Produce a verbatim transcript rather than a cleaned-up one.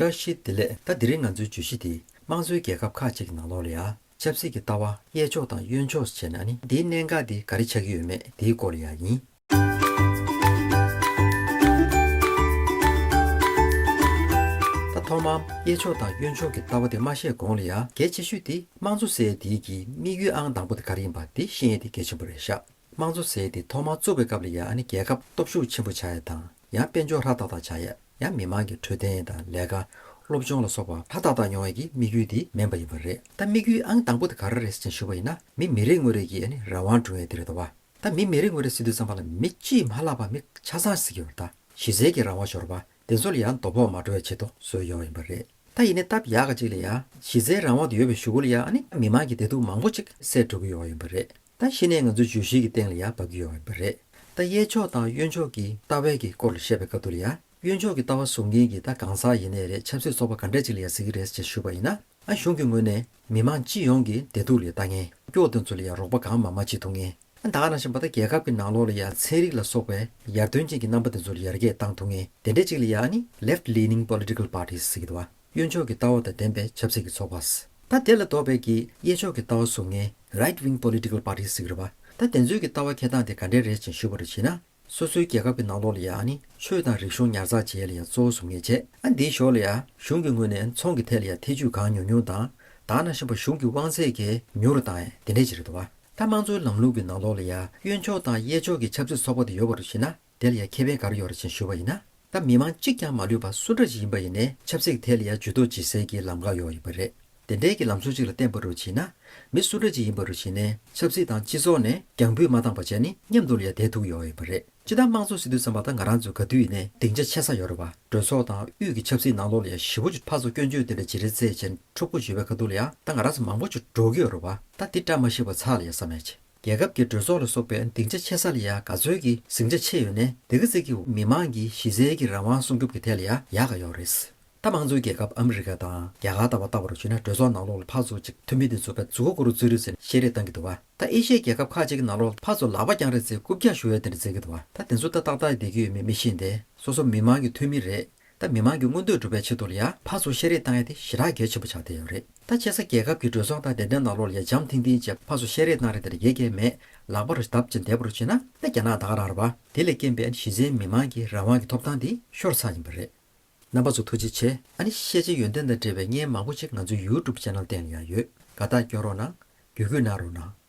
བཀྲ་ཤིས་བདེ་ལེགས། ད་དེ་རིང་ང་ཚོའི་བརྗོད་གཞི་དེ་དམངས་གཙོའི་རྒྱལ་ཁབ་ཁག་ཅིག་གི་ནང་ལོགས་ལ་ཡ་ཆབ་སྲིད་ཀྱི་ལྟ་བ་གཡས་ཕྱོགས་དང་གཡོན་ཕྱོགས་སུ་བྱས་ནས་ཨ་ནི་འདིའི་གནད་འགག་འདི་ག་རེ་ཆགས་ཀྱི་ཡོད་མེད་དེའི་སྐོར་ལ་ཡ་ཡིན། ད་ཐོག་མར་གཡས་ཕྱོགས་དང་གཡོན་ཕྱོགས་ཀྱི་ལྟ་བ་དེ་མ་བཤད་གོང་ལ་ཡ་གལ་ཆེ་ཤོས་དེ་དམངས་གཙོ་ཟེར་ཡ་དེའི་གི་དམིགས་ཡུལ་ཨང་དང་པོ་དེ་ག་རེ་ཡིན་པ་དེ་ཤེས་ཡ་དེ་གལ་ཆེན་པོ་རེད་ཤག་དམངས་གཙོ་ཟེར་ཡ་དེ་ཐོག་མར་བཙུགས་པའི་སྐབས་ལ་ཡ་ཨ་ནི་རྒྱལ་ཁབ་སྟོབས་ཤུགས་ཆེན་པོ་ཆགས་ཡ་དང་ཡང་དཔལ་འབྱོར་ཧྲག་ཏག་ཏག་ཆགས་ཡ། ཡང་མི་མང་གི་འཕྲོད་བསྟེན་དང་ལས་ཀ་སློབ་སྦྱོང་ལ་སོགས་པ་ཧྲག་ཏག་ཏག་ཡོང་བའི་གི་དམིགས་ཡུལ་དེ་མིན་པ་ཡིན་པ་རེད། ད་དམིགས་ཡུལ་ཨང་དང་པོ་དེ་ག་རེ་རེད་ཟེར་ཞུ་བ་ཡིན་ན་མི་མི་རེ་ངོ་རེ་གི་ཨ་ནི་རང་དབང་སྒྲུབ་ཡ་དེ་རེད་དོ་བ། ད་མི་མི་རེ་ངོ་རེ་ཟེར་དུས་ཙམ་པ་ལ་མི་གཅིག་མ་ལྷག་པ་མི་ཆ་ཚང་ཟེར་གྱི་ཡོད་རེད། ད་གཞི་རྩའི་གི་རང་དབང་ཤོར་བ་དེ་ཚོ་ལ་ཡང་དོ་ཕོག་མ་འགྲོ་བའི་ཆེད་དུ་བཟོས་ཡོད་ཡིན་པ་རེད། ད་ཡིན་ནའི་སྟབས་ཡག་ག་ཅིག་ལ་ཡ་གཞི་རྩའི་རང་དབང་དེ་ཡོད་པའི་གཞུག་གུ་ལ་ཡ་ཨ་ནི་མི་མང་གི་བདེ་སྡུག་མང་པོ་ཅིག་སེལ་འགྲོ་གི་ཡོད་ཡིན་པ་རེད། ད་གཞི་ནས་ང་ཚོའི་བརྗོད་གཞི་གི་སྟེང་ལ་ཡ་འབབ་ཀྱི་ཡོད་པ་རེད། ད་གཡས་ཕྱོགས་དང་གཡོན་ཕྱོགས་ཀྱི་ལྟ་བའི་གི་སྐོར་ལ་བཤད་པའི་སྐབས་དུ་ལ་ཡ་གཡོན་ཕྱོགས་ཀྱི་ལྟ་བ་བཟུང་མཁན་གྱི་ད་གང་ཟག་ཡིན་ནའི་རེད། ཆབ་སྲིད་ཚོགས་པ་ག་འདྲས་ཅིག་ལ་ཡ་ཟེར་གྱི་རེད་ཅེས་ཞུས་པ་ཡིན་ན་ཨ་གཞུང་གི་ངོས་ནས་མི་མང་སྤྱི་ཡོངས་ཀྱི་བདེ་སྡུག་ལ་ལྟ་མཁན་སྐྱོ་དེ་ཚོ་ལ་ཡ་རོགས་པ་གང་མང་མང་བྱེད་ཐུབ་མཁན་ཨ་ད་ག་ནང་བཞིན་པ་ད་རྒྱལ་ཁབ་ཀྱི་ནང་ལོགས་ལ་ཡ་ཚན་རིག་ལ་སོགས་པའི་ཡར་ཐོན་ཅན་གྱི་རྣམ་པ་དེ་ཚོ་ལ་ཡར་རྒྱས་བཏང་ཐུབ་མཁན་དེ་འདྲས་ཅིག་ལ་ཡ་ཨ་ནི་left leaning political parties་ཟེར་གྱི་འདུག་བ། གཡོན་ཕྱོགས་ཀྱི་ལྟ་བ་དང་ལྡན་པའི་ཆབ་སྲིད་ཀྱི་ཚོགས་པ། ད་དེ་ལས་ལྡོག་པའི་གི་གཡས་ཕྱོགས་ཀྱི་ལྟ་བ་བཟུང་མཁན་right wing political parties་ཟེར་གྱི་རེད་པ། ད་དེ་ཚོའི་གི་ལྟ་བ་འཁྱེར་སྟངས་དེ་ག་འདྲས་རེད་ཅེས་ཞུས་པ་རེད་ཅེ་ན། སོ་སོའི་རྒྱལ་ཁབ་ཀྱི་ནང་ལོགས་ལ་ཡ་ཨ་ནི་ཆོས་དང་རིག་གཞུང་ཉར་ཚགས་བྱེད་ཡ་ལ་ཡ་གཙོ་བོ་བཟུང་མཁན་བྱས་ཨ་འདིའི་ཞོར་ལ་ཡ་གཞུང་གི་ངོས་ནས་ཚོང་གི་ཐད་ལ་ཡ་ཐེ་ཇུས་གང་ཉུང་ཉུང་དང་ད་ག་ནང་བཞིན་པ་གཞུང་གི་དབང་ཚད་གས་ཉུང་རུ་བཏང་ཡ་དེ་འདྲས་ཅིག་རེད་འདུག་བ། ད་དམངས་གཙོའི་ལམ་ལུགས་ཀྱི་ནང་ལོགས་ལ་ཡ་གཡོན་ཕྱོགས་དང་གཡས་ཕྱོགས་ཀྱི་ཆབ་སྲིད་ཚོགས་པ་དེ་ཡོད་པ་རེད་ཅེ་ན། དེ་ལ་ཡང་ཁེ་ཕན་ག་རེ་ཡོད་རེད་ཅེས་ཞུས་པ་ཡིན་ན། ད་མི་མང་གཅིག་ཀྱང་མ་ལུས་པ་སུ་འདྲ་ཞིག་ཡིན་པ་ཡིན་ནའི་ཆབ་སྲིད་ཐད་ལ་ཡང་ཇུས་གཏོགས་བྱེད་སའི་གི་ལམ་ཁ་ཡོད་ཡིན་པ་རེད། དེ་འདྲའི་གི་ལམ་སྲོལ་ཅིག་ལ་བརྟེན་པ་རུ་བྱས་ན། མི་སུ་འདྲ་ཅིག་ཡིན་པ་རུ་བྱས་ནའི་ཆབ་སྲིད་དང་སྤྱི་ཚོགས་ནས་རྒྱང་འབུད་མ་བཏང་པ་བྱས་ནས་མཉམ་དུ་ལ་ཡང་བསྡད་ཐུབ་ཡོད་ཡིན་པ་རེད། སྤྱི་བཏང་དམངས་གཙོ་ཟེར་དུས་ཙམ་པ་ད་ང་རང་ཚོ་ག་དུས་ཡིན་ནའི་སྡིངས་ཆ་ཆེ་ས་ཡོད་རེད་བ། གྲོས་ཚོགས་དང་དབུས་ཀྱི་ཆབ་སྲིད་ནང་ལོགས་ལ་ཡང་ཞེ་པོ་ཅིག་ཕར་ཚུར་སྐྱོན་བརྗོད་དེ་འདྲ་བྱེད་རེས་རྩེད་བྱས་ནས་འཁྲུག་པོ་བྱེད་པའི་ཁ་ཐུག་ལ་ཡང་ད་ང་རང་ཚོ་མང་པོ་ཅིག་འགྲོ་གི་ཡོད་རེད་བ། ད་འདི་བཀྲ་མ་ཤིས་པ་ཚ་ལ་ཡང་བསམ་ཡ་ཆེ། རྒྱལ་ཁབ་ཀྱི་གྲོས་ཚོགས་ལ་སོགས་པའི་སྡིངས་ཆ་ཆེ་ས་ལ་ཡང་ག་ཚོད་ཀྱི་ཟིང་ཆ་ཆེ་ཡོད་ནའི་དེ་ག་ཚོད་ཀྱི་མི་མང་གི་གཞི་རྩའི་གི་རང་དབང་སྲུང་སྐྱོབ་ཀྱི་ཐད་ལ་ཡང་ཡག་ག་ཡོད་རེད། ད་དམངས་གཙོའི་རྒྱལ་ཁབ་ཨ་མི་རི་ཀ་དང་རྒྱ་གར་ལྟ་བུ་ལྟ་བུར་བྱས་ན་གྲོས་ཚོགས་ནང་ལོགས་ལ་ཕར་ཚུར་ཅིག་འཐུས་མི་དེ་ཚོ་བས་མཛུབ་གུ་སྒུར་རུ་རྩེད་རེས་ཟེར་ནས་བཤད་རེས་བཏང་གི་འདུག་བ། ད་ཨེ་ཤི་ཡའི་རྒྱལ་ཁབ་ཁག་ཅིག་གི་ནང་ལོགས་ལ་ཕར་ཚུར་ལག་པ་བརྐྱངས་རེས་རྩེད་རྐུབ་བཀྱག་གཞུ་ཡས་དེ་འདྲ་རྩེད་ཀྱི་འདུག་བ། ད་དེ་ཚོ་ད་ཏག་ཏག་བསྡད་ཀྱི་ཡོད་མེད་མི་ཤེས་ཏེ་སོ་སོ་མི་མང་གི་འཐུས་མི་རེད། ད་མི་མང་གི་མངོན་འདོད་སྒྲུབ་པའི་ཆེད་དུ་ལ་ཡང་ཕར་ཚུར་བཤད་རེས་བཏང་ཡ་དེ་ཞེ་དྲག་གལ་ཆེན་པོ་ཆགས་བསྡད་ཡོད་རེད། ད་ཆེ་ས་རྒྱལ་ཁབ་ཀྱི་གྲོས་ཚོགས་དང་དེ་འདྲའི་ནང་ལོགས་ལ་ཡང་འཇམ་ཐིང་ཐིང་བྱས་ཕར་ཚུར་བཤད་རེས་གནང་རེས་དེ་འདྲ་ཡོད་མཁན་མེད། ལག་པ་རུ་བརྡབ་ཅིང་བསྡད་པ་རུ་བྱས་ན་ད་རྒྱ་ནག་ད་ག་རང་རེད་བ། དེ་ལས་རྐྱེན་པས་གཞི་རྩའི་མི་མང་གི་རང་དབང་གི་ཐོབ་ཐང་དེ་ཤོར་ཚར་ཡིན་པ་རེད། རྣམ་པ་ཚོ་ཐུགས་རྗེ་ཆེ། ཨ་ནི་ཤེས་བྱ་ཡོན་ཏན་དང་འབྲེལ་བའི་བརྙན་མང་པོ་ཞིག་ང་ཚོའི་ཡུ་ཊུབ་ཆེ་ནལ་སྟེང་ལ་ཡང་ཡོད། དགའ་རྟགས་སྐྱོན་རོགས་གནང་། བརྒྱུད་སྐུལ་གནང་རོགས་གནང་།